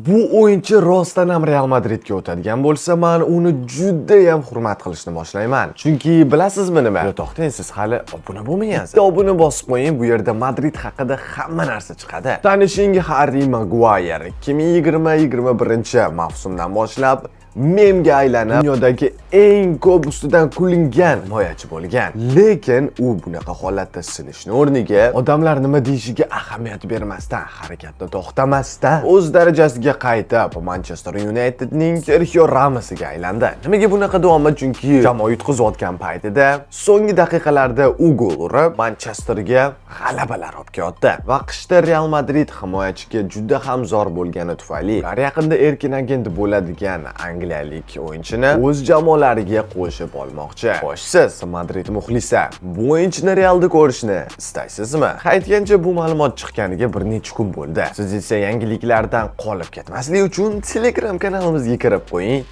Bu o'yinchi rostdan ham Real Madridga o'tadigan bo'lsa, men uni juda ham hurmat qilishni boshlayman. Chunki bilasizmi nima? Yo, to'xtang, siz hali obuna bo'lmagansiz. Bitta obuna bosib qo'ying, bu yerda Madrid haqida hamma narsa chiqadi. Tanishing Harri Maguire 2020-21 mavsumdan boshlab memga aylanib, dunyodagi eng ko'p ustidan kulingan himoyachi bo'lgan. Lekin u bunaqa holatda sinishni o'rniga, odamlar nima deyishiga ahamiyat bermasdan, harakatni to'xtamasdan o'z darajasiga qaytib, Manchester Unitedning Serxio Ramosiga aylandi. Nimaga bunaqa deyapman? Chunki jamoa yutqizayotgan paytida so'nggi daqiqalarda u gol urib, Manchesterga g'alabalar olib kelyapti. Va qishda Real Madrid himoyachiga juda ham zor bo'lgani tufayli, ular yaqinda erkin agent bo'ladigan angliyalik o'yinchini o'z jamoalariga qo'shib olmoqchi. Xo'sh, siz, Madrid muxlisi, bu o'yinchini Realda ko'rishni istaysizmi? Aytgancha, bu ma'lumot chiqqaniga bir necha kun bo'ldi. Siz esa yangiliklardan qolib ketmaslik uchun Telegram kanalimizga kirib qo'ying.